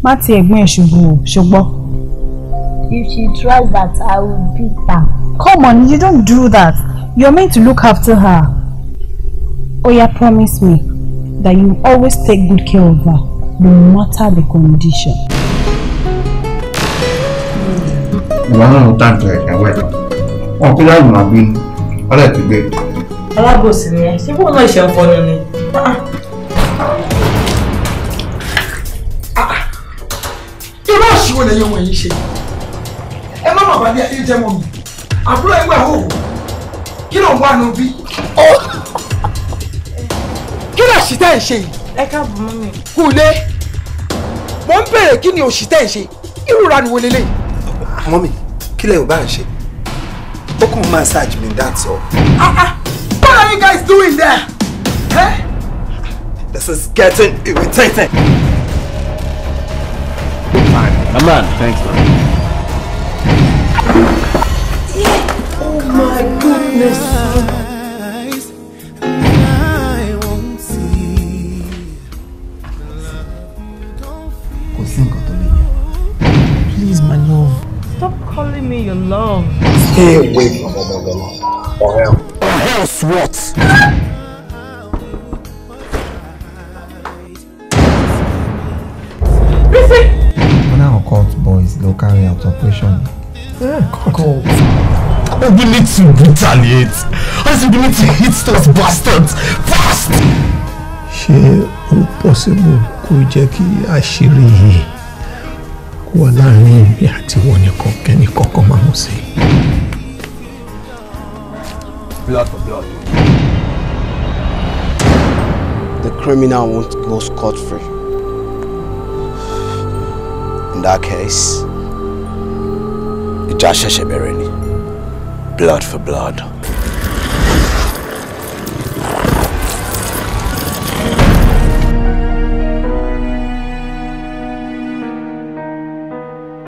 Má ti ẹ̀gbọ́n ẹ̀ ṣubú o, ṣùgbọ́n. If she tries that, I will beat her. Come on, you don't do that. You're meant to look after her. Oya, promise me that you always take good care of her, no matter the condition. Ìwà náà ló tàǹtì ẹ̀ṣẹ̀ wẹ̀ tán. Wọn kó láì máa bínú, ọlẹ́ ti gbé. Alábòsí ni ẹ, ṣé bóun náà ṣe ń fọnù ni? Irú àṣìwò lẹ́yìn ọmọ yìí ṣe. Ẹ má bàbá ní ayé jẹ́ mọ́ mi. Àbúrò ẹgbẹ́ àhóhò. Kí ló ń wá nu bí? Kí ló òṣì tẹ́ ẹ̀ ṣe yìí? Ẹ káàbọ̀ mọ́ mi. Kúlé, mo ń bèrè kí ni òṣì tẹ́ ẹ̀ ṣe? Irú ìranù wo leléyìí? Mọ́mì, kí lẹ ò bá ń ṣe? Ó kàn massage mi, that's all. Ah ah, what are you guys doing there? Eh? This is getting irritating. Fine. I'm on. Thanks, man. Oh my goodness. Kò sí nǹkan tó lè yẹ. Please, my love. Stop calling me your love. Stay away from Omodola or else. Or else what? Bisi! When our cult boys go carry out operation. Cult. Oh, we need to retaliate. I said we need to hit those bastards fast. Ṣé ó possible kó jẹ́ kí àṣírí yìí kó wà láàrin èmi àti ìwọ nìkan kẹ́ni kankan máa mọ̀ sí? Blood for blood. The criminal won't go scot-free. In that case, ìjà ṣẹ̀ṣẹ̀ bẹ̀rẹ̀ ni. Blood for blood.